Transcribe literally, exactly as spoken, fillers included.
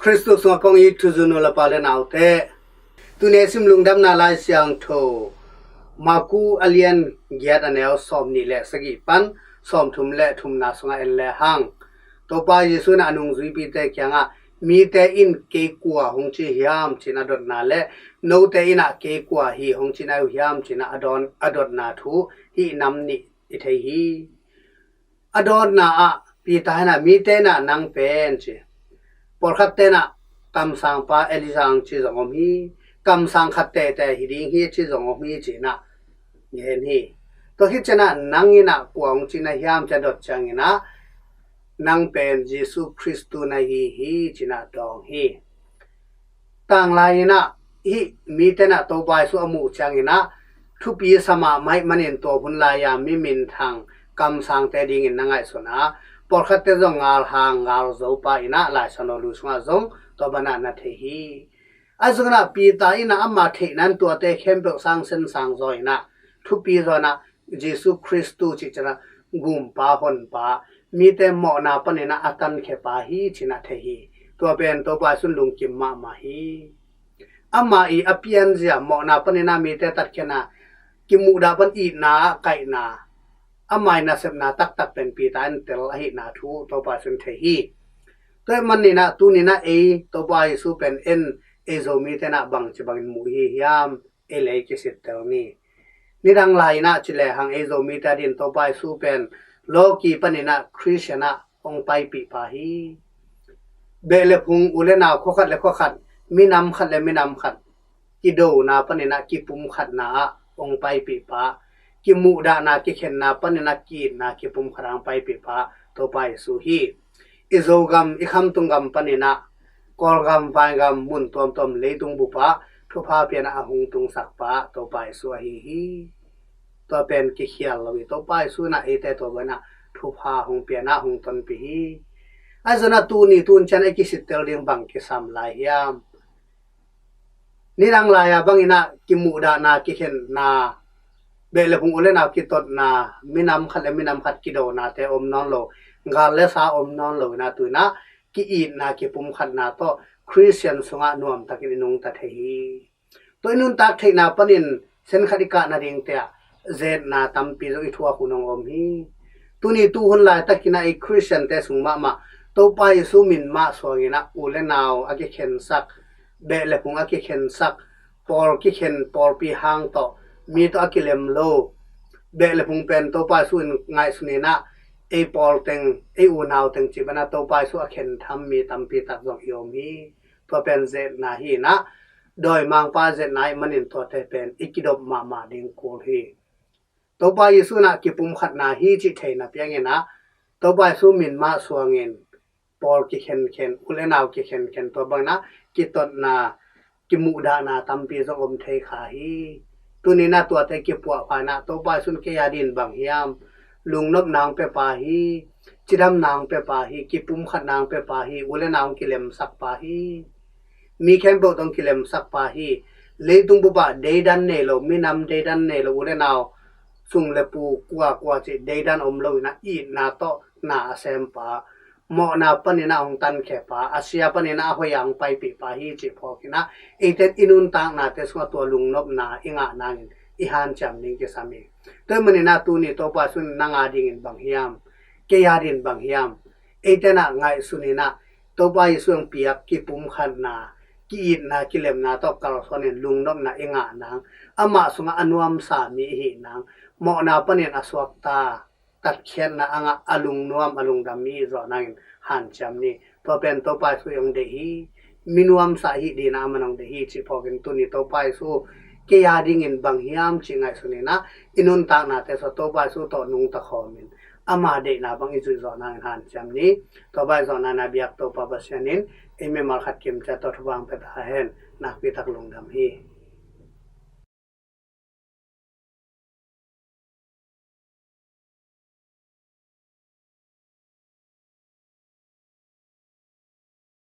Khristu sungah kong it thuzun u le pa le naute, tuni sim lungdamna Lai Siangtho Maku a lian giat a neu sawm nih le sagih pan sawm thum le thumna sungah en le hang, Topa Jesu in a nungzuipite kiangah, mite in kei kua hong ci hiam ci-in a dotna le note in ah kei kua hi hong ci na uh hiam ci-in a dotna thu hih nam nih i thei hi. A dotna ah Peter in ah mite in ah nang pen ci, pawlkhatte in ah kamsangpa Elijah hong ci zong om hi, kamsang khat tete hi ding hi ci zong om hi ci-in ah ngen hi. Tua khit ciangin ah nang in ah kua hong ci na hiam ci-in a dot ciangin ah nang pen Jesu Khristu na hi hi ci-in ah dawng hi. Tanglai in ah hih mite in ah Topa Jesu a muh ciangin ah thupi sa mahmah ahih manin tua hun lai-a mi minthang kamsangte dingin na ngaihsun a, pawlkhatte zong ngalhang ngalzo pa in ah Lai Siangtho Lui sungah zong tua banah na thei hi. Ahi zongin ah Peter in ah ama theihna in tuate khempeuh sangsen sangzaw in ah thupi zaw in ah Jesu Khristu cih ciangin ah gumpa honpa, mite mawhna panin ah a tankhia pa hi ci-in ah thei hi. Tua pen Topa Jesu in lungkim mahmah hi. Ama i a pianzia mawhna panin ah mite tatkhiatna, kimuhdah pan itna ah kaihna, ama i nasepna taktak pen Peter in tel ahihna thu Topa Jesu in thei hi. Tua ahih manin ah tuni in ah ei Topa Jesu pen en, ei Zomite in ah bangci bangin muh hi hiam, ei le ei kisittel ni. Nidang lai in ah ci le hang ei Zomite a din Topa Jesu pen lawki panin ah Khristian ah hong paipih pa hi. Beh le phung, u le nau, khua khat le khua khat, minam khat le minam khat kidona panin ah kipumkhatna ah hong paipih pa, kimuhdahna kikhenna panin ah ki-itna kipumkhat ah hong paipih pa Topa Jesu hi. I Zogam, i khamtung gam panin ah Kawlgam, Vaigam, mun tuamtuam leitung bup ah thupha pia in ah a hong tungsak pa Topa Jesu ahi hi. Tua pen kikhial lo hi. Topa Jesu in ah eite tua banah thupha hong pia in ah hong tonpih hi. Ahi zongin ah tuni tun ciang ei kisittel ding bang kisam lai hiam? Nidang lai-a bangin ah kimuhdahna, kikhenna, beh le phung, u le nau kitotna, minam khat le minam khat kidonate om nawn lo, gal le sa om nawn lo in ah tu in ah ki-itna kipumkhatna tawh Khristian sungah nuamtakin i nungta thei hi. Tua i nuntak theihna panin sen khat i kah nadingte ah zetna tampi zong i thuak hun hong om hi. Tuni tu hun laitakin ah i Khristiante sung mahmah Topa Jesu min mah suangin ah u le nau a kikhensak, beh le phung a kikhensak, pawl kikhen, pawlpi hang tawh mi tawh a kilem lo, beh le phung pen Topa Jesu in ngaihsun in ah ei pawl teng, ei unau teng cih banah Topa Jesu a khen tham mi tampi tak zong i om hi. Tua pen zetna hi in ah, dawimangpa zetna ahih manin tuate pen i kidop mahmah ding kul hi. Topa Jesu in ah kipumkhatna hi cih thei napi-in ah Topa Jesu min mah suangin pawl kikhenkhen, u le nau kikhenkhen, tua bangin ah kitotna, kimuhdahna tampi zong om thei kha hi. Tuni in ah tuate kipuahpha in ah Topa Jesu in kei a din bang hiam? Lungnopna hong pia pa hi. Cidamna hong pia pa hi. Kipumkhatna hong pia pa hi. U le nau hong kilemsak pa hi. Mi khempeuh tawh hong kilemsak pa hi. Leitung bup ah deidan nei lo, minam deidan nei lo, u le nau, sung le pu, kua kua cih deidan om lo in ah itna tawh na a sem pa, mawhna panin ah hong tankhia pa, a sia panin ah a hoih ah hong paipih pa hi cih phawkin ah eite in i nuntaknate sungah tua lungnopna i ngah nangin i hanciam ding kisam hi. Tua ahih manin ah tuni Topa Jesu in nang a dingin bang hiam? Kei a din bang hiam? Eite in ah ngaihsun in ah Topa Jesu in hong piak kipumkhatna, ki-itna, kilemna tawh kalsuanin lungnopna i ngah nang, amah sungah a nuamsa mi i hih nang, mawhna panin a suakta, tatkhiatna a ngah, a lungnuam, a lungdam mi i zawh nangin hanciam ni. Tua pen Topa Jesu i hong deih hi. Mi nuamsa i hih dingin ah amah in hong deih hi cih phawkin tuni Topa Jesu kei a dingin bang hiam cih ngaihsun in ah i nuntaknate sungah Topa Jesu tawh nungta khawmin ama deihna bang i zuih zawh nangin hanciam ni. Tua bang i zawhna in ah biak Topa Pasian in ei mimal khat kim ciat tawh thupha hong pia ta hen. Nakpi tak lungdam hi.